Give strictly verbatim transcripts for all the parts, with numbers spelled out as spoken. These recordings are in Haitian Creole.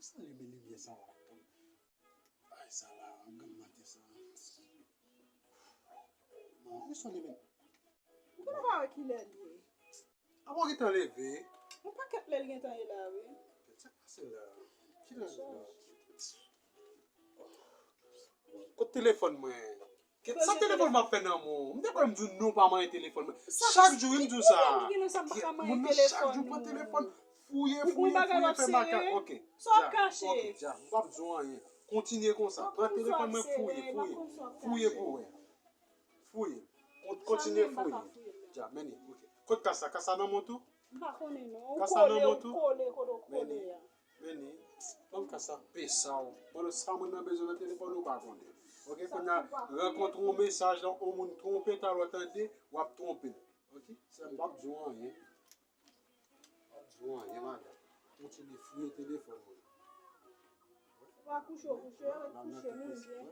Sa limen limyè sa la. Ay, sa la, granm maten sa. Non, ou sonje men. Ou pa wè kilè l ye? Avan w gentan leve. Yon pakèt lè l gentan ye la, wi. Sa k pase la? Kilè l la? Kot telefòn mwen? Kèt, sa telefòn m ap fè nan men w? M te kwè m di w non pa manyen telefòn mwen. Chak jou wi m di w sa. Moun nan chak jou pran telefòn. Fouye, fouye, fouye, fè makak. Ok. Sa w ap kache? Ok, dja, m p ap di w anyen. Kontinye konsa. Pran telefòn mwen, fouye, fouye. Fouye pou wè. Fouye. Kon-, kontinye fouye. Dja, men li. Ok. Kot kasa? Kasa nan men w tou? M pa konnen non. Ou kole, ou kole, kote w kole a. Men li. Ban m kasa pesa w. Bon, sa moun nan bezwen nan telefòn ou pa konnen. Ok, kounye a, rankontre yon mesaj la, yon moun twonpe, talè w tande, w ap twonpe l. Ok? Sa m p ap di w anyen. M p ap di w anyen, madanm. Kontinye fouye telefòn mwen. Ou pa kouche, ou kouche, ou kouche, men byen.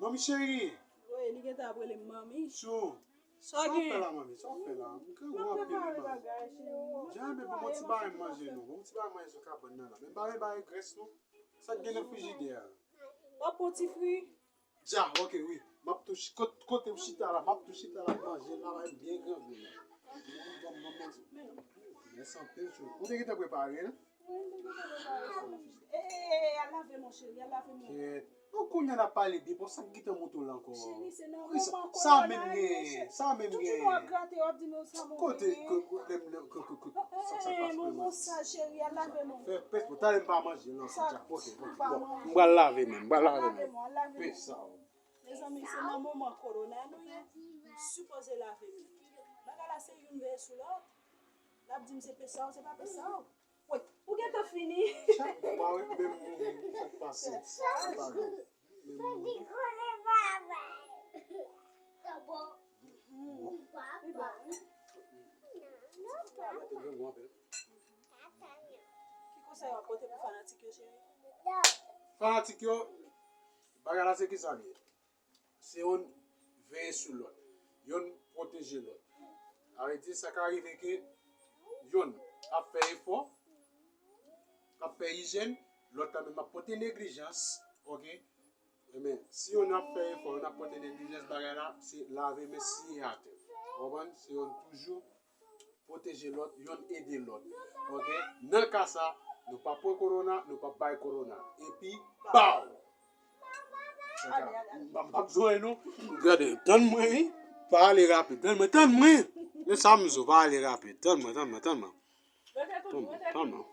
Manmi cheri. Wi, li gentan ap rele m manmi. Chou. Sa w ap fè la, manmi? Sa w ap fè la? M grangou anpil wi, manmi. Jan men ban m yon ti bagay manje non. Ban m yon ti bagay manje sou kabann nan la. Men bagay, bagay grès non. Sa k gen nan frijidè a? W ap pran ti fri? Dja, ok, wi. M ap tou chi-, kot-, kote w chita la, m ap tou chita la, manje la, bay byen grangou la. Ban m, ban m manje. Mèsi anpil, chou. Ou te gentan prepare l? Wi, m te gentan prepare l. E, e, e, al lave men w, cheri, al lave men w. Kèt. Bon, kounye a n ap pale byen, bon, sa k gentan monte w la ankò? Cheri, se nan moman kòwona ye. Sa menm gen, sa menm gen. Tout jounen w ap grate, w ap di men sa move. Kote, ko-, ko-, lè m, lè, ko-, ko-, ko-, sa, sa k pase mwen? Bon, sa, cheri, al lave men w. Fè pès, bon, talè m pa manje, non, sa dja. Ok, ok, bon. M pral lave men, m pral lave men. Al lave men w, al lave men w. Pesa w. Mezanmi, se nan moman kòwona nou ye, nou sipoze lave men. Bagay la se youn veye sou lòt. L ap di m se pesa w, se pa pesa w. Wi, ou gentan fini. Ou pa wè menm moun sa k pase. Sa pa bon. Menm moun. Li bon, wi. Ki konsèy w ap pote pou fanatik yo, cheri? Fanatik yo, bagay la se kisa l ye? Se youn veye sou lòt. Youn pwoteje lòt. Sa vle di, sa ka rive ke youn ap fè efò, ap fè ijyèn, lòt la menm ap pote neglijans, ok? Ebyen, si youn ap fè efò, youn ap pote neglijans, bagay la, se lave men siye atè. Ou konprann? Se youn toujou pwoteje lòt, youn ede lòt. Ok? Nan ka sa, nou p ap pran kowona, nou p ap bay kowona. Epi, baw! M p ap, m p ap jwe non. Gade, tann mwen, wi. Pa ale rapid. Tann mwen, tann mwen. Men sa m di w, pa ale rapid. Tann mwen, tann mwen, tann mwen. Tann mwen, tann mwen.